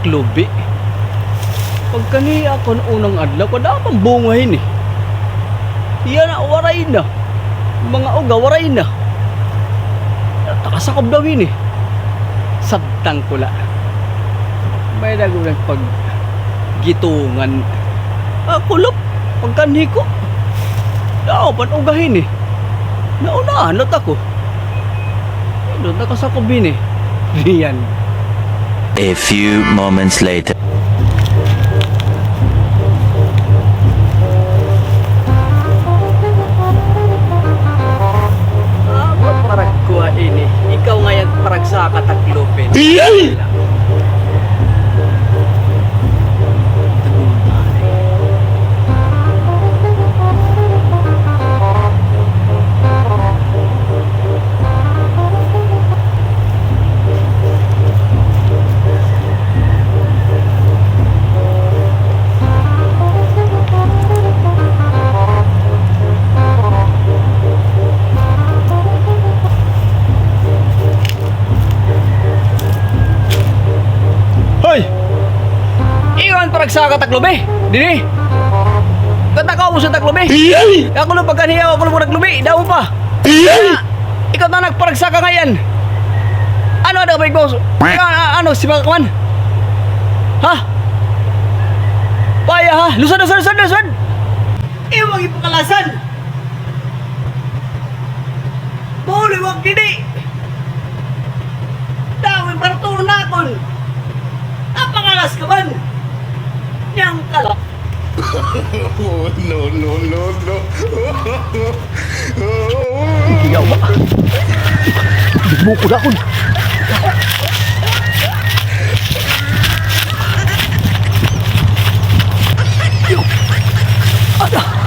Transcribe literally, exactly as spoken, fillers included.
Lubi. Pagkanhi ako han unang adlaw, kada pa bunga hini. Yana, waray na. Mga uga, waray na. Nakasakob daw hini. Sabtang ko la. May-ada gud paggitungan. Ah, kulop. Pagkanhi ko. Daw, pan uga hini. Naunahan na ta ko. Ano, nakasakob hini. Diyan. A few moments later. Abot parag kuha ini. Ikaw ngay-an parag saka taklupin. Iyay! Hoy! Ikaw an paragsaka taklobi, didi. Katakaw mo sa taklobi. Iyay! Ako lang pagkaniya, ako lang pagkaklobi, daw pa. Iyay! Ikaw na nagparagsaka ngay-an. Ano, ano, big boss? Ikaw, a-, ano, si mga kuwan? Ha? Paya, ha? Lusad, lusad, lusad, lusad! Iwag ipakalasan! Buliwag didi! Dawin para tuon nakon! Napangalas ka man! Niyang kala. No, no, no, no. Yawa. Buko na ako. Yo. Ada.